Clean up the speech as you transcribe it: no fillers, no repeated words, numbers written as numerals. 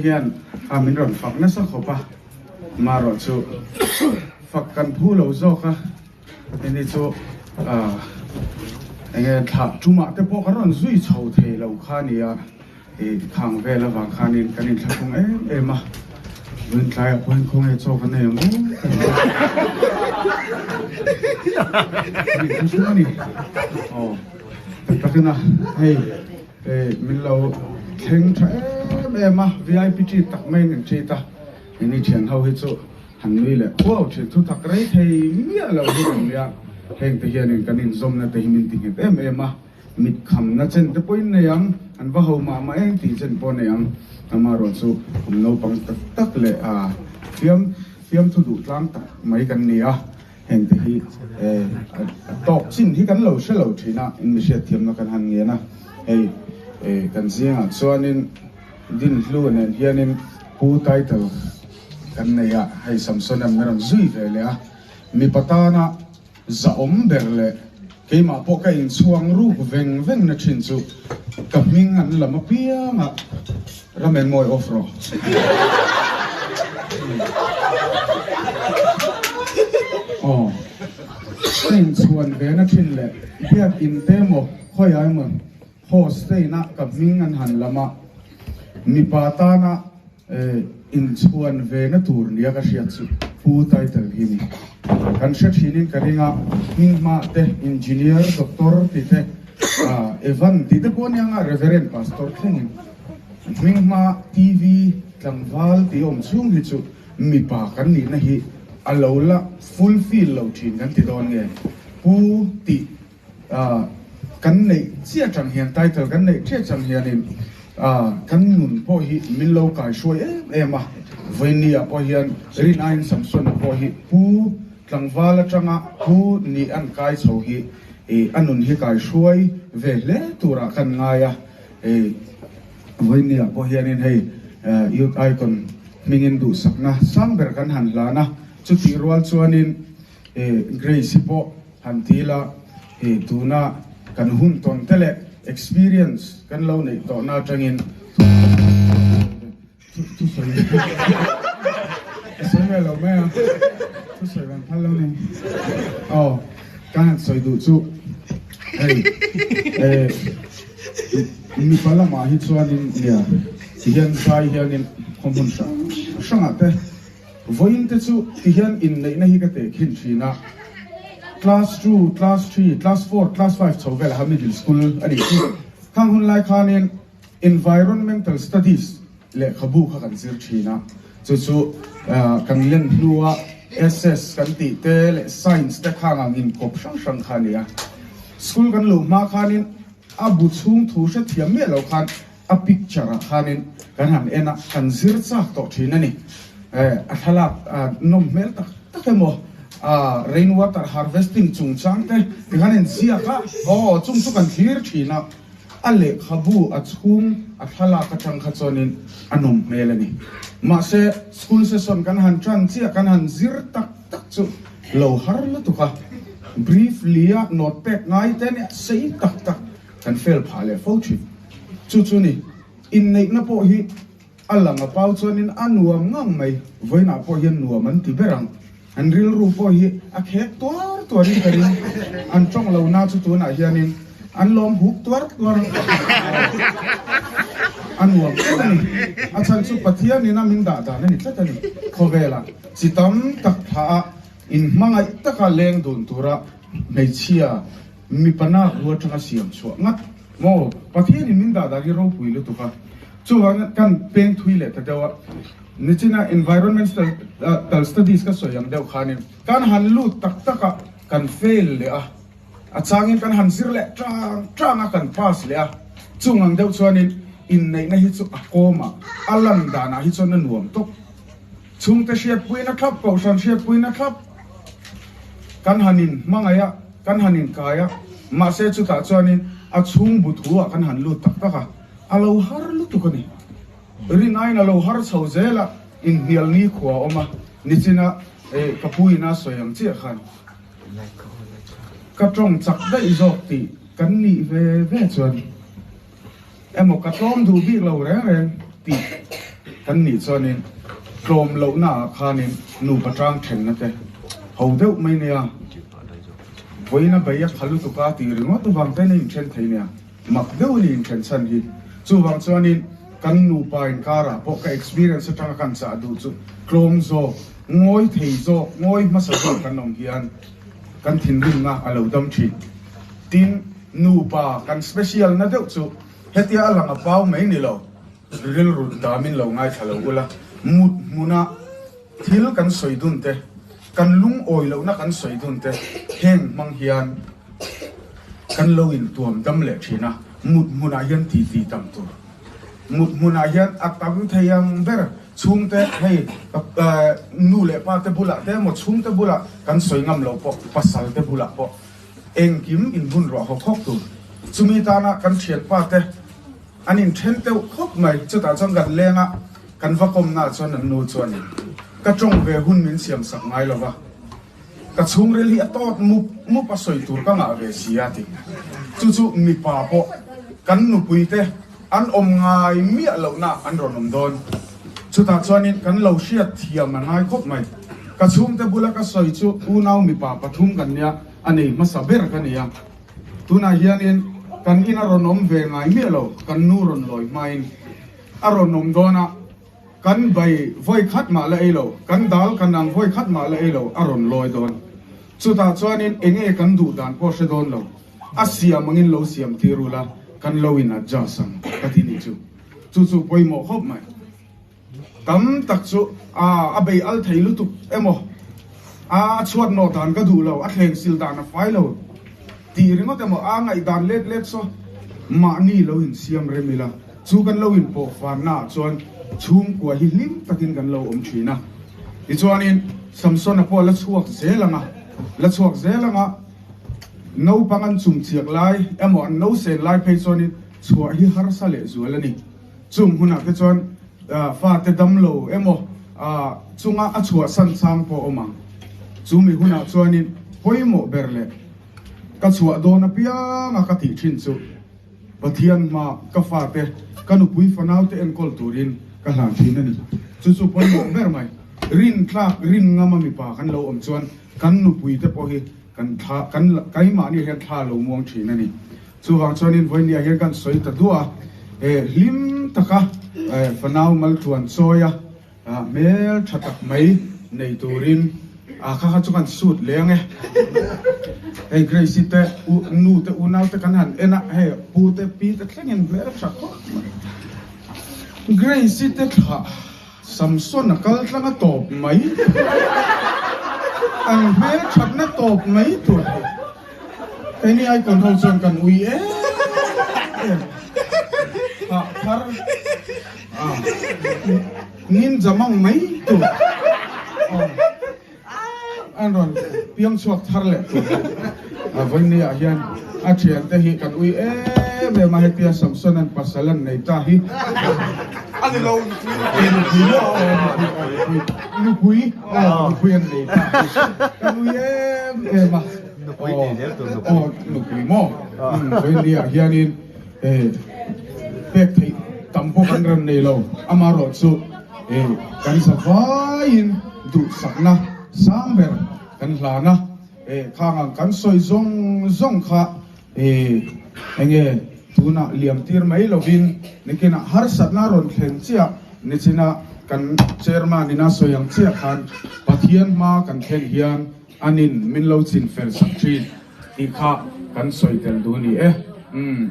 Hian a min rawn fak nasa khawp a, marawh chu fak kan phu lo zawk a, heni chu enge thlah tumah te pawh kan rawn zui chho thei lo kha a ni a, ih khang vel avang khanin kan inthlahrung em em a, vawiin tlaiah pawhin khawnge chaw kan nei ang aw ka ti a, kan inthlahrung a ni, aw tak takin a hei. Min lo thleng tha em em a, vip treat tak maiin an treat a, keini thian ho hi chu han nui leh khuau thin, thu tak rei thei miah lo hi kan nia, heng te hianin kan inzawmna te hi min ti nghet em em a, mit khamna chen te pawhin nei ang, an va ho mah mah eng tih chen pawh nei ang, amaherawh chu kum naupang tak tak leh fiam fiamthu duh tlang tak mai kan ni a. Heng te hi a tawk chin hi kan lo hre lo thin a, in mi hriatthiamna kan han ngen a, hei kan zingah chuanin Dinhlu nen hianin Pu title kan nei a, hei Samson-a'n min rawn zui ve leh a, mipa tana zahawm ber leh keimah pawh ka inchhuang ruk veng veng na thin chu ka hming an lam apiang a, Ram eng mawi off rawh. Aw. Ka inchhuan ve na thin leh biak in te maw khawiah emaw host te inah ka hming an han lam a, mipa tana inchhuan ve na tur nia ka hriat chu Pu title hi ni. Kan hre thinin ka ring a, hming hma te Engineer, Doctor ti te, Evan ti te pawh ania nga Reverend Pastor thlengin. Hming hma TV tlangval tih awm chhung hi chu mipa kan nihna hi a lo la fulfill lo thin kan ti dawn nge? Pu tih kan neih chiah chang hian title kan neih chiah chang hianin kan nun pawh hi min lo kaihruai em em a, Vawinia pawh hian rin aiin Samson-a pawh hi Pu tlangval atanga Pu nih an kai chho hi a nun hi kaihruai ve hle turah kan ngai a. Hei Vawinia pawh hianin hei Youth Icon hmingin duhsakna sang ber kan han hlan a, chutih rual chuanin Grace hi pawh han ti ila hei tuna kan hun tawn te leh experience kan lo neih tawhna atangin Thusawi ka sawi ve lo mai a, thusawi van phal lo ni. Aw, ka han sawi duh chu hei eh mipa lamah hi chuanin nia tihian zai hianin khawhmun hrang hrangah te vawiin te chu tihian inneihna hi ka tehkhin thin a, class two, class three, class four, class five chho velah khan middle school a nih chu. Khang hun lai khanin Environmental Studies lehkhabu kha kan zir thin a, chu chu kan len hnua SS kan tih te leh Science te khang ang inkawp hrang hrang kha a ni a. School kan luh hma khanin a bu chhung thu hrethiam miah lo khan a picture ah khanin kan han en a, kan zir chak tawh thin a ni. A thlalak nawm hmel tak tak emaw rain water harvesting chungchang te tikhan inziak a, aw chung chu kan thlir thin a. A lehkhabu a chhung a thlalak atang kha chuanin a nawm hmel a ni. Mahse, school session kan han tan chiah, kan han zir tak tak chu lo har lutuk a. Briefly a note pek ngai te nia sei tak tak kan fail phah leh fo thin. Chu chu ni, inneihna pawh hi A lang a pau chuanin a nuam ngang mai, vawiinah pawh hian nuam an ti ber ang. An rilru pawh hi a khek tuar tuarin ka ring. An tawng lo na chu tunah hianin an lawm huk tuar tuar a nuam tlat a ni. A chhan chu Pathianin a min dah dan a ni tlat a ni. Khawvelah chi tam tak thlah a inhmangaih taka leng dun tura hmeichhia mipa nak ru atanga siam chhuah ngat maw? Pathianin min dah dan hi ropui lutuk a. Chuvangin kan peng thui leh ta deuh a, nichina environmental studies ka sawi ang deuh khanin kan han lut tak tak a, kan fail leh a, a changin kan han zir leh tang tang a, kan pass leh a, chung ang deuh chuanin inneihna hi chu a kawmah, a lan danah hi chuan a nuam tawp. Chhungte hriatpuina thlap, kohhran hriatpuina thlap kan han in hmangaih a, kan han inkai a, mahse chutah chuanin a chhung bu thu-ah kan han lut tak tak a. A lo har lutuk a ni. Rinaiin a lo har chho zel a, inhnial ni khua a awm a, nichina ka pu ina sawi ang chiah khan ka tawng chak daih zawk tih kan nih ve ve chuan emaw ka tlawm duh bik lo reng reng tih. kan nih chuanin tlawm lohna ah khanin nupa tang thenna te ho deuh mai nia, vawiina bei a pha lutuk a tih ringawt vang ten a inthen thei nia, mak deuh a ni inthen chhan hi. Chuvang chuanin kan nupa inkarah pawh ka experience atanga kan chah duh chu tlawm zawk, ngawi thei zawk, ngawi hmasa zawk kan awm hian kan thinrimna a lo dam thin. Tin, nupa kan special na deuh chu hetia a lang a pau mai ni lo. Rilru damin lo ngaithla lo ula, mut hmuna thil kan sawi dun te, kan lungawi lohna kan sawi dun te heng hmang hian kan lo intuam dam leh thin a, mut hmunah hian titi tam tur. Mut hmunah hian a tam thei ang ber chhungte hei nu leh pa te bulah te emaw chhungte bulah kan sawi ngam lo pawh pasal te bulah pawh engkim inbun ruah hawk hawk tur. Chumi tana kan thianpa te An inthen deuh khawp mai. Chutah chuan kan leng a, kan va kawmnaah chuan an nu chuanin ka tawng ve hun min siam sak ngai lo va, ka chhungril hi a tawt mup mup a sawi tur ka ngah ve si a ti. Chu chu mipa pawh kan nupui te an awm ngai miah lohna an rawn awm dawn. Chutah chuanin kan lo hriat thiam a ngai khawp mai. Ka chhungte bula ka sawi chu unau mipa pathum kan nia, a nei hmasa ber ka ni a. Tunah hianin kan in a rawn awm ve ngai miah lo, kan nu rawn lawi hmain a rawn awm dawn a, kan bai vawi khat mah la ei lo, kan dal kan ang vawi khat mah la ei lo, a rawn lawi dawn. Chutah chuanin enge kan duh dan pawh hre dawn lo, a siam angin lo siam tir ula, kan lo in adjust ang ka ti nih chu. Chu chu pawimawh khawp mai. Tam tak chu a bei al thei lutuk emaw, a chhuat nawh dan ka duh lo, a thleng sil dan a fai lo tih ringawt emaw, a ngaihdan let let saw mahni lo insiam rem ila, chu kan lo inpawh fanna ah chuan chhungkua hi hlim takin kan lo awm thin a. Tichuanin Samsona pawh la chhuak zel ang a, la chhuak zel ang a, naupang an chumchiak lai emaw an nosen lai phei chuanin chhuah hi harsa lehzual a ni. Chung hunah te chuan fate dam lo emaw chunga a chhuahsan chang pawh a awm ang. Chu mi hunah chuanin pawimawh ber leh ka chhuah dawn apianga ka tih thin chu Pathian hma ka fate, ka nupui fanaute enkawl turin ka hlan thin a ni. Chu chu pawimawh ber mai. Rintlak, rin ngama mipa kan lo awm chuan kan nupuite pawh hi kan thla, kan keimahni hian thla a lo muang thin a ni. Chuvang chuanin vawinia hian kan sawi ta duah a, eh hlim taka eh fanau maltluan chawi a, hmel tha tak mai nei turin a kha kha chu kan sut leh ang e. Hei Grace-i te u nu te unau te kan han en a, hei pu te pi te thlengin hmel tha khawp mai. Grace-i te thlah. Samson a kal tlang a tawp mai ang hmel thatna tawp mai tur hi keini icon ho chuan kan ui em em hah thar a ninja mang mai tur An rawn piang chhuak thar leh tur hi a vawinia ah hian a thiante hi kan ui em em a, hetia Samson an pasal an nei ta hi A ni lo nupui nupui nupui aw nupui an nei ta hi kan ui em em a, Nupui tih zel tur nupui aw nupui maw vawinia ah hianin pek theih tam pawh kan rawn nei lo amaherawh chu Kan zavaiin duhsakna sang ber kan hlan a, khang ang kan sawi zawng zawng kha enge tunah liam tir mai lovin nikinah harsatna rawn thlen chiah nichina kan chairman ina sawi ang chiah khan Pathian hma kan thlen hian anin min lo chin fel sak thin tih kha kan sawi tel duh a ni e. Umm.